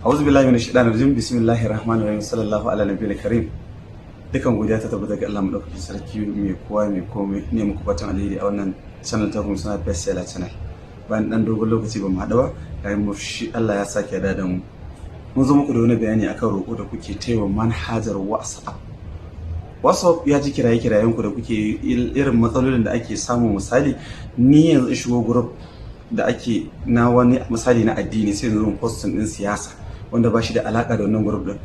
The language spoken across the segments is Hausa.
A'udhu billahi minash shaitanir rajim. Bismillahir rahmanir rahim. Sallallahu ala nabiyil karim. Dukan godiya ta tabbata ga Allah madaukakin sarki, mai kowa mai komai. Ne muku fatan alheri a wannan channel ta kuma suna Best Seller Channel. Bayan dan dogon lokaci ba mu haɗu ba, yayin mu shi Allah ya sake da mu. Mun zo muku da wani bayani akan roƙo da kuke taiwa manhajar WhatsApp. WhatsApp ya ji kiraye-kirayen ku da kuke, irin matsalolin da ake samu. Misali, ni yanzu in shigo group da ake na wani misali na addini, sai yanzu in posting din siyasa wanda ba shi da alaka da wannan group din,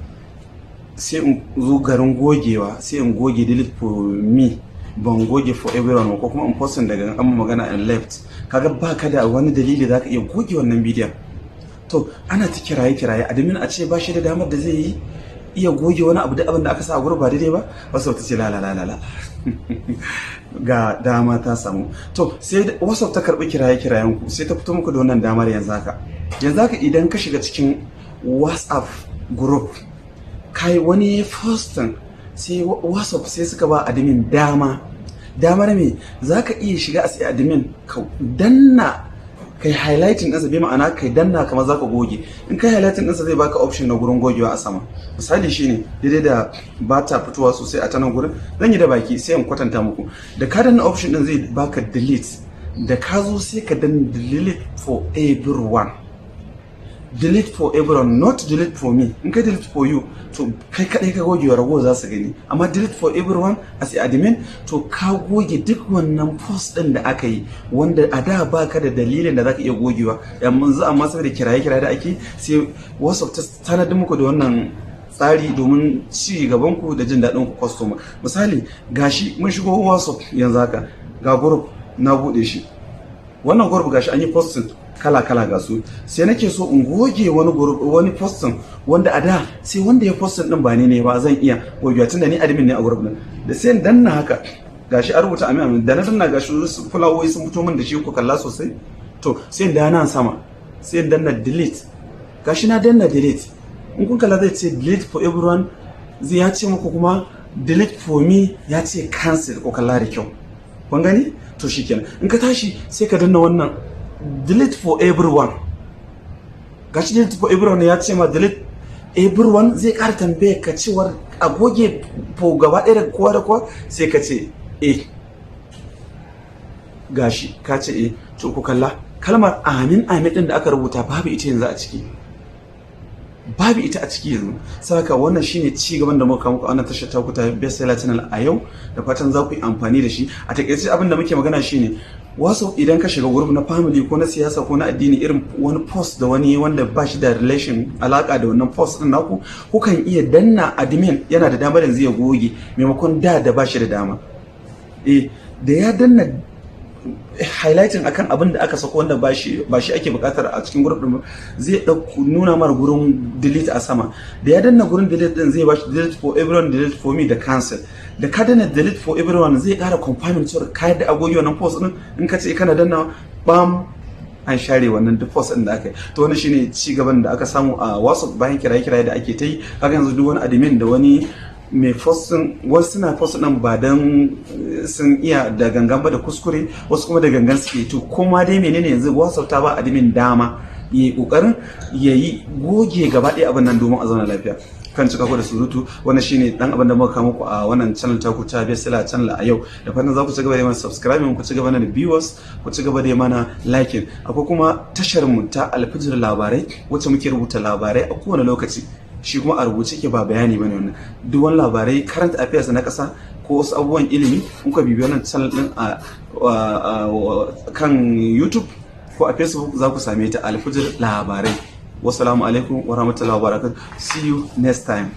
sai in zo garin gogewa, sai in goge delete for me, ban goge for everyone, ko kuma in posting daga an magana and left. Kaga baka da wani dalili zaka iya goge wannan bidiyon. To ana ta kiraye kiraye admin a ce ba shi da damar da zai yi iya goge wani abu da abin da aka sa a gurin ba daidai ba. Wasu ta ce la la la la la, ga dama ta samu. To sai WhatsApp ta karbi kiraye kirayen ku, sai ta fito muku da wannan damar. Yanzu haka idan ka shiga cikin WhatsApp group, kai wani posting, sai WhatsApp sai suka ba admin dama. Damar me? Zaka iya shiga a sai admin ka danna, kai highlighting ɗinsa, bi ma'ana kai danna kamar zaka goge. In kai highlighting ɗinsa, zai baka option na gurin gogewa a sama. Misali shine daidai da ba ta fitowa sosai a ta nan gurin, zan yi da baki sai in kwatanta muku. Da ka danna option ɗin, zai baka delete. Da ka zo, sai ka danna delete for everyone. Delete for everyone, not delete for me. In ka delete for you, to kai kadai ka goge, rago za su gani. Amma delete for everyone as a admin, to ka goge duk wannan post din da aka yi, wanda a da baka da dalilin da zaka iya gogewa. Yanzu amma saboda kiraye kiraye da ake, sai WhatsApp ta tanadin muku da wannan tsari domin ci gaban ku da jin daɗin ku customer. Misali, gashi mun shigo WhatsApp yanzu haka, ga group na bude shi. Wannan group, gashi an yi posting kala-kala, ga su. Sai nake so in goge wani group, wani posting wanda a da sai wanda ya posting din ba ni ne ba zan iya gogewa, tunda ni admin ne a group din. Da sai in danna haka, gashi a rubuta amin amin. Da na danna, gashi fulawoyi sun fito min da shi, ku kalla sosai. To sai in danna sama, sai in danna delete. Gashi na danna delete. In kun kalla, zai ce delete for everyone, zai ya ce muku kuma delete for me, ya ce cancel. Ko kalla da kyau, kun gani? To shikenan, in ka tashi sai ka danna wannan delete for everyone. Gashi delete for everyone, ya ce ma delete everyone. Zai ƙara tambaye ka cewar a goge for gaba ɗaya da kowa da kowa, sai ka ce eh. Gashi ka ce eh. To ku kalla, kalmar amin amin din da aka rubuta babu ita yanzu a ciki, babu ita a ciki yanzu. Saka wannan shine ci gaban da muka muku a wannan tashar taku ta Best Seller Channel a yau, da fatan za ku yi amfani da shi. A takaice, abin da muke magana shine wasu idan ka shiga group na family ko na siyasa ko na addini, irin wani post da wani wanda ba shi da relation, alaka da wannan post din naku, kukan iya danna. Admin yana da damar yanzu ya goge, maimakon da da ba shi da dama. Eh, da ya danna highlighting akan abin da aka sako wanda ba shi ake bukatar a cikin group din, zai dauko nuna mara gurin delete a sama. Da ya danna gurin delete din, zai bashi delete for everyone, delete for me da cancel. Da ka danna delete for everyone, zai kara confirming cewa ka yadda a goge wannan post din. In ka ce kana danna, bam, an share wannan duk post din da aka yi. To wannan shine ci gaban da aka samu a WhatsApp bayan kiraye-kiraye da ake ta yi. Haka yanzu duk wani admin da wani mai posting, wasu suna posting din ba dan sun iya da gangan ba, da kuskure, wasu kuma da gangan suke. To kuma dai menene, yanzu WhatsApp ta ba admin dama ya yi kokarin ya yi goge gaba ɗaya abin nan domin a zauna lafiya. Kan cika ku da surutu, wannan shine dan abin da muka kawo muku a wannan channel taku ta Bestseller Channel a yau. Da fatan za ku ci gaba da mana subscribing, ku ci gaba da viewers, ku ci gaba da mana liking. Akwai kuma tashar mu ta Alfijir Labarai, wacce muke rubuta labarai a kowane lokaci. Shi kuma a rubuce ke, ba bayani bane wannan. Duk wani labarai, current affairs na kasa ko wasu abubuwan ilimi, in ka bibiyo wannan channel din a kan YouTube ko a Facebook, za ku same ta, Alfijir Labarai. Wassalamu alaikum wa rahmatullahi wa barakatuh. See you next time.